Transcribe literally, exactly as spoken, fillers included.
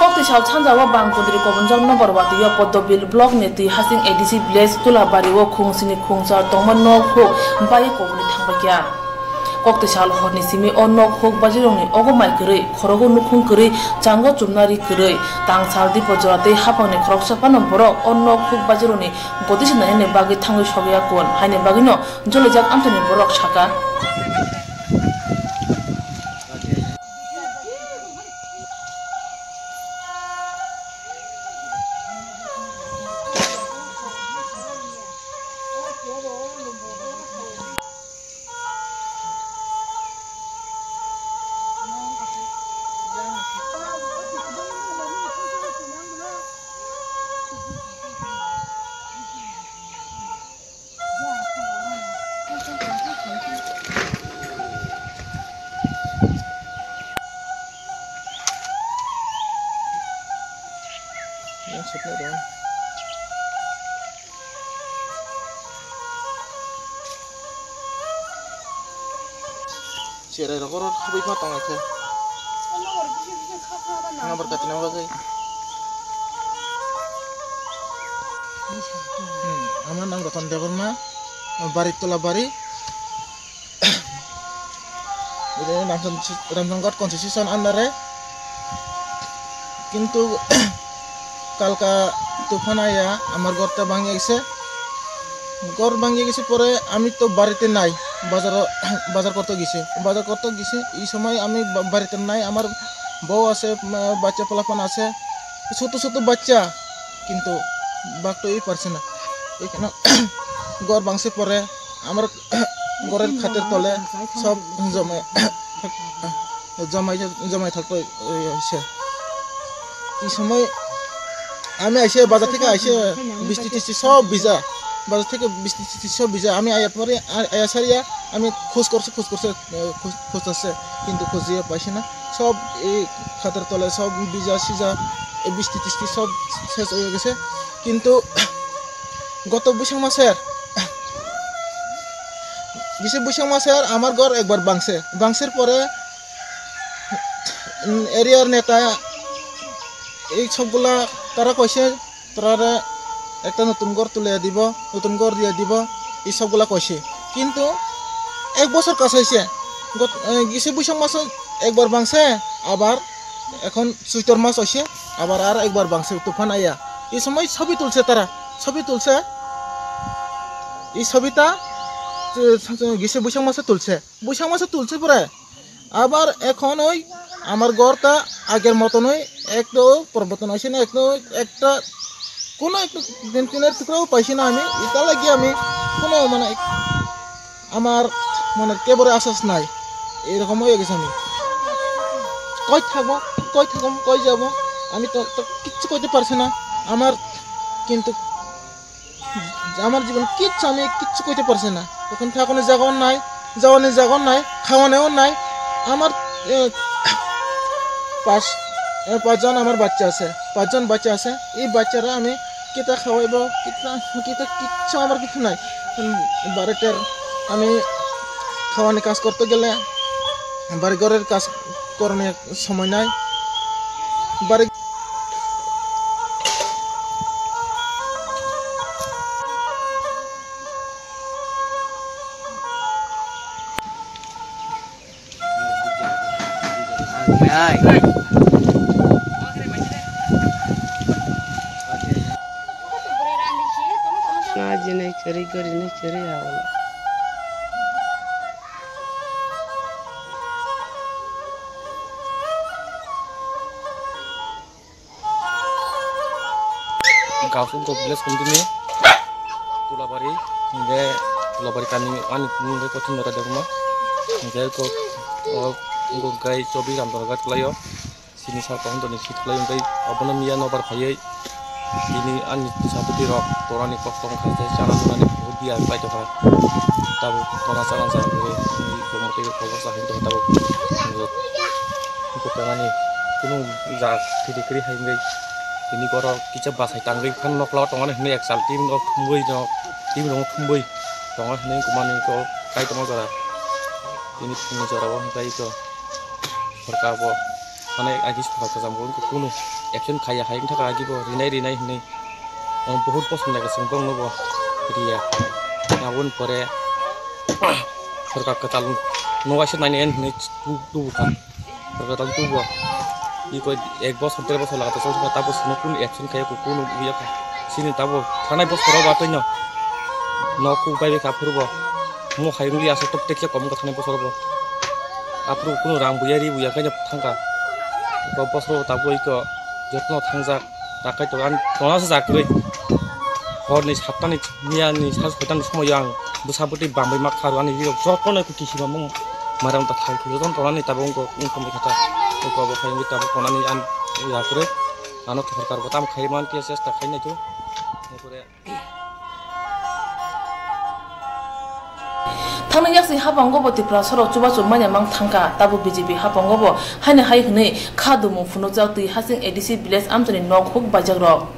Koktwi sal sanjao Bangkudri Kobonjak Nobar Watwi o Poddobil block ni Twi Hasing A D C village Tulabari o khung sini khung char tongma nok huk bai koboni thangbaikha. Koktwi sal horni simi o nok huk bajirokni ogo mai kwrwi, khorogo nukhung kwrwi, chango chumnari kwrwi, tangsal dipo jora tei haphangni khoroksa phano borok o nok huk bajirokni gotisa nainani bagwi thangwi sogya kun, haini bagwino jolijak amchaini borok sakha. Cherai rok oro habwi ma tong khe. Number kati number khe. Hmm, ama nang Ratan Debbarma, Bari Tola Bari. Ini Ramsan, Ramsanghat constitution under e. Kintu kalka tufan aya, amar gorta bangya gese. Gor bangya gese pore ami to barite nai, bazar, bazar korto gese, bazar korto gese. Ei somoi ami ba-, barite nai, amar bou ase, ma-, bachcha polapan ase, choto choto bachcha, kintu bak to ei parse na. Ekheno gor bangse pore amar gorer khater tole sob jomai, jomai, jomai thakto, eh, se. Ei somoi ami aise bazar theke aise bisti tisti sob bija, bazar theke bisti tisti sob bija. Ami ayat pore a-, aya saria, ami khoj korse, khoj korse, eh, khoj, khoj korse, kintu khoj ya paise na. Sob ei khater tole sob bija sija, ei bisti tisti sob ses oye gese. Kintu goto buisang maser, bisi buisang maser amar gor ekbar bangse, bangser pore, mm, area neta ei sobgula tara koise, torare ekta notun gor tuliya dibo, notun gor diya dibo, ei sobgula koise. Kintu ek bosor kasaise, got-, eh, gisi buisang maso ekbar bangse, abar ekhon Chuitor mas oise, abar ar ekbar bangse tufan aya. Ei somoi sobi tulse tara, sobi tulse, ei sobita, eh, gisi buisang maso tulse, buisang maso tulse pore. Abar ekhon oi amar gorta ager moton oi ekto porboton oise na ekto ekta kono ekta din tiner tukra o paise na ami, eta lagi ami kono mane ek-, amar mane kebore asas nai, erokom oi gese ami. Koi thangbo, koi thangbo, koi jabo, ami to, to kichu koite parse na, amar kintu Amar jibon kichu ami kichu koite parse na. Ekhon thakoni jaga o nai, jawani jaga o nai, khawani o nai. Amar, eh, pas, eh, pachjon amar bachcha ase, pachjon bachcha ase. Ei bachchare ami kita khawaibo, kita, kita kichu amar kichu nai. Bareter ami khawani kaj korte gele, bari gorer kaj koroni somoi nai. Bari Ngaji nai kwrwi, gori nai kwrwi, abo. Gausung ko village kumtini Tulabari, hingke Tulabari kami ani hingke kothum dara dagma, hingke ko, o, hingke gai chobi ram dara gat layo, sini sal pohon doni sit layo, hingke abono miya nobar phaiye, tini ani sapoti rok torani kok tong khaite chana nani hudi ai pai tokha, tabuk tora chana chana hingke, hingke komo tei kobo sa hingke tabuk. Hingke tongani kunu ja kiri kiri hai wngwi tini borok kisa bachai tangwi phan nokla o tongmani hinwi ekchal team rok thumwi no team rok thumwi tongo hinwi kumani kok kai tongma jora tini phungni jora o hwnkhe ito sorkar bo. Mane agi sokha kajam bo wngkha kunu action khaiya hai wngkha agi bo rinai rinai hinwi. Ang bohut bosong nai kasing bong nobo riya. Aboni pore sorkar kwtal no waisa nai nai hinwi tu-, tubu kha. Sorkar kwtal tubu. Iko ek bosor der bosor lagatar choli kha, tabo sino kunu action khaiya kunu buya kha. Sini tabo thanai bosoro ba twino. Nok kuk bai bai kha phuru bo. Mo hai wngli aswk tok tekya kom wngkha thanai bosoro bo. Aphuru kunu rang buya ri buya khaino thangkha. Iko bosoro bo tabuk iko jotno thangjak. Takai to ani tona se jak kwrwi. Hor ni satta ni miya ni sa soita ni somoyo ang bwsa bwtwi bambai ma kharu ani rok jotono iko kisima mung maram ta thang thang jotono tona ni tabuk wngko wngko mai kha ta. Iko bo khai wngwi tabuk tona ni ani jak kwrwi. Ano sorkar bo tamo khai man khe chesta khai nai to. Epore Thangni yaksi hapango bo Tripura sorok chubachu manya mang thangkha, tabo B J P hapango bo haino hai hwnwi kha dumung phunukjak twi hasing A D C village amchaini nok huk baijakrok.